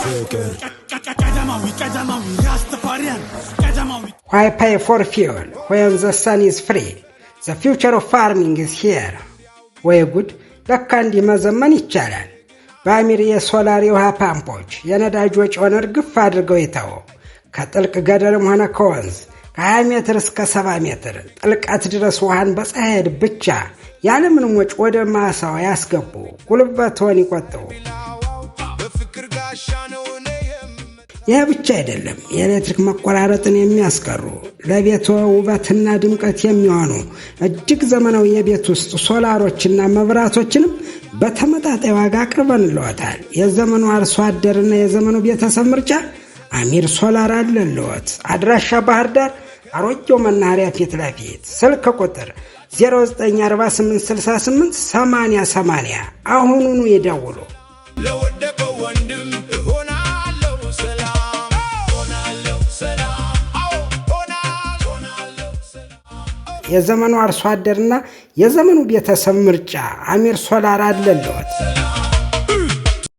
ፍቅር። ቀዳማዊ ቀዳማዊ ራስተፋሪያን ቀዳማዊ። Why pay for fuel when the sun is free? The future of farming is here. ወይ ጉድ! ለካ እንዲህ መዘመን ይቻላል። በአሚር የሶላር የውሃ ፓምፖች የነዳጅ ወጪውን እርግፍ አድርገው ይተው። ከጥልቅ ገደልም ሆነ ከወንዝ ከ20 ሜትር እስከ 70 ሜትር ጥልቀት ድረስ ውሃን በፀሐይ ኃይል ብቻ ያለምንም ወጪ ወደ ማሳው ያስገቡ። ጉልበትዎን ይቆጥቡ። በፍቅር ጋሻ ነው እኔ ይህ ብቻ አይደለም። የኤሌክትሪክ መቆራረጥን የሚያስቀሩ፣ ለቤት ውበትና ድምቀት የሚሆኑ እጅግ ዘመናዊ የቤት ውስጥ ሶላሮችና መብራቶችንም በተመጣጣኝ ዋጋ አቅርበንልዎታል። የዘመኑ አርሶ አደርና የዘመኑ ቤተሰብ ምርጫ አሚር ሶላር አለልዎት። አድራሻ ባህር ዳር አሮጌው መናኸሪያ ፊት ለፊት፣ ስልክ ቁጥር 094868 8080። አሁኑኑ ይደውሉ። ለወደቀው ወንድም እሆናለሁ ሰላም፣ ሆናለሁ ሰላም፣ አዎ ሆናለሁ ሰላም። የዘመኑ አርሶ አደርና የዘመኑ ቤተሰብ ምርጫ አሚር ሶላር አለልዎት። ሰላም።